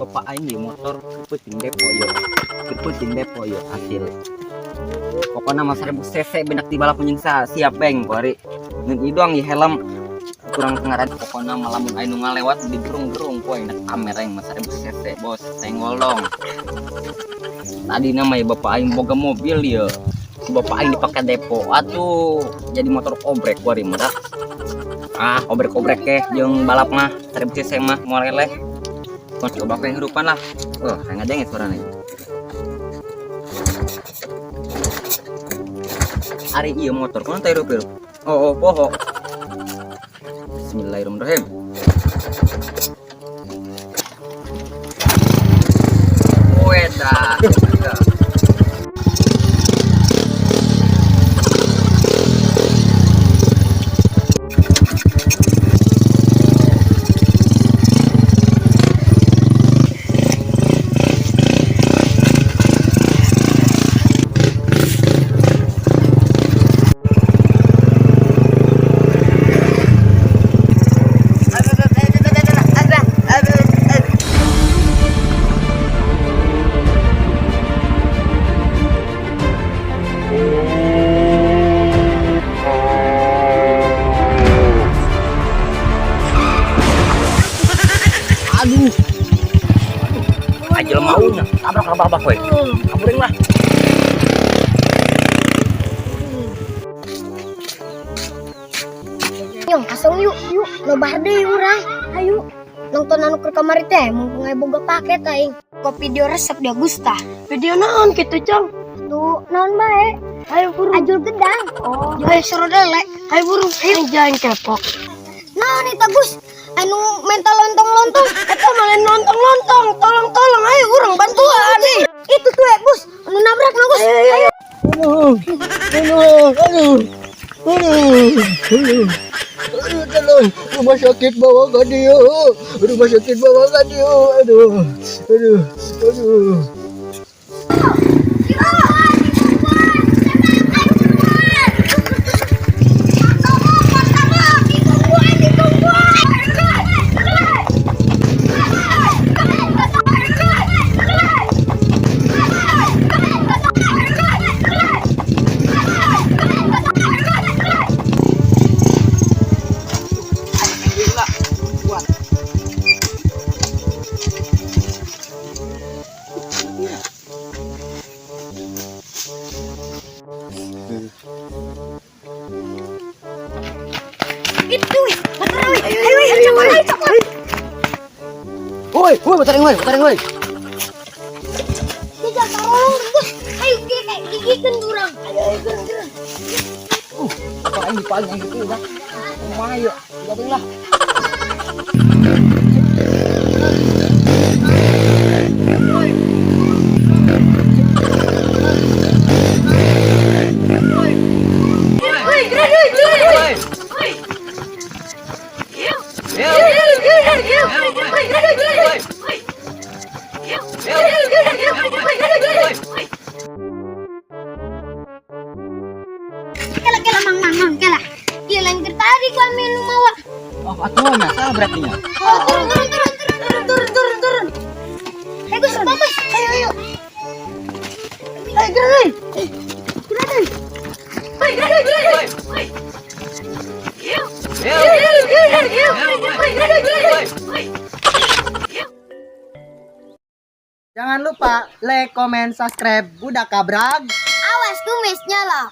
Bapak aing di motor kepeuting depo yo. Kepeuting depo yo hasil. Pokoknya mah 1000 cc benak di balap penyingsa siap beng kuari. Ngeun ieu doang ieu helm kurang pengaran pokoknya mah lamun aing nu ngalewat di gerung-gerung poe nak kamera yang mah 1000 cc bos tenggol dong. Tadi nama ya bapak aing boga mobil ya. Si bapak aing dipakai depo atuh jadi motor obrek kuari mah dah. Ah, obrek-obrek keh jeung balap mah 1000 cc mah moal eleh. Kos coba kehidupan lah. Oh, saya ngadengin suaranya. Ari ieu motor kunaon teh hirup-hirup. Oh, oh, poho. Bismillahirrahmanirrahim. Weda. Aduh. Aduh. Aja maunya. Tabrak tabrak we. Kaburing lah. Nyong, asong yuk, yuk, nobar deui urang. Ayo, nonton anu keur kamari teh mumpung aya boga paket aing. Kok video resep dia Gusta. Video naon kitu, Cong? Tuh, naon bae? Ayo buru. Ajul gedang. Oh, Ayo suruh delek. ayo buru. Ayo jangan kepo. Naon eta Gus? Anu mental lontong-lontong. Eta malah lontong-lontong. Tolong-tolong, ayo urang bantuan. Itu tuh Gus, anu nabrak na Gus. Ayo. Aduh, aduh, aduh, aduh, aduh, aduh, tolong, rumah sakit bawa ke dia, rumah sakit bawa ke dia, aduh, aduh, aduh. Itu, weh. Motor, weh. Ayo, ayo, cepat, ayo, cepat. Woi, woi, bataring woi, bataring woi. Tidak tolong, Gus. Ayo, gigikeun urang. Ayo, ayo, gerang, gerang. Bapak aing dipaling aing gitu dah. Kumaha yeuh? Gabung lah. Woi, gerak, gerak, gerak. Kela, kela, mang, mang, mang, kela. Ieu lain keur tadi ku ame nu mawa. Oh, atuh nya salah berarti nya. Oh, turun, turun, turun, turun, turun, turun, turun. Ayo, Gus, Bagus. Ayo, ayo. Ayo gerak. Gerak, Woi, gerak, gerak. Jangan lupa like, comment, subscribe Budak Kabrag. Awas kumisnya lah.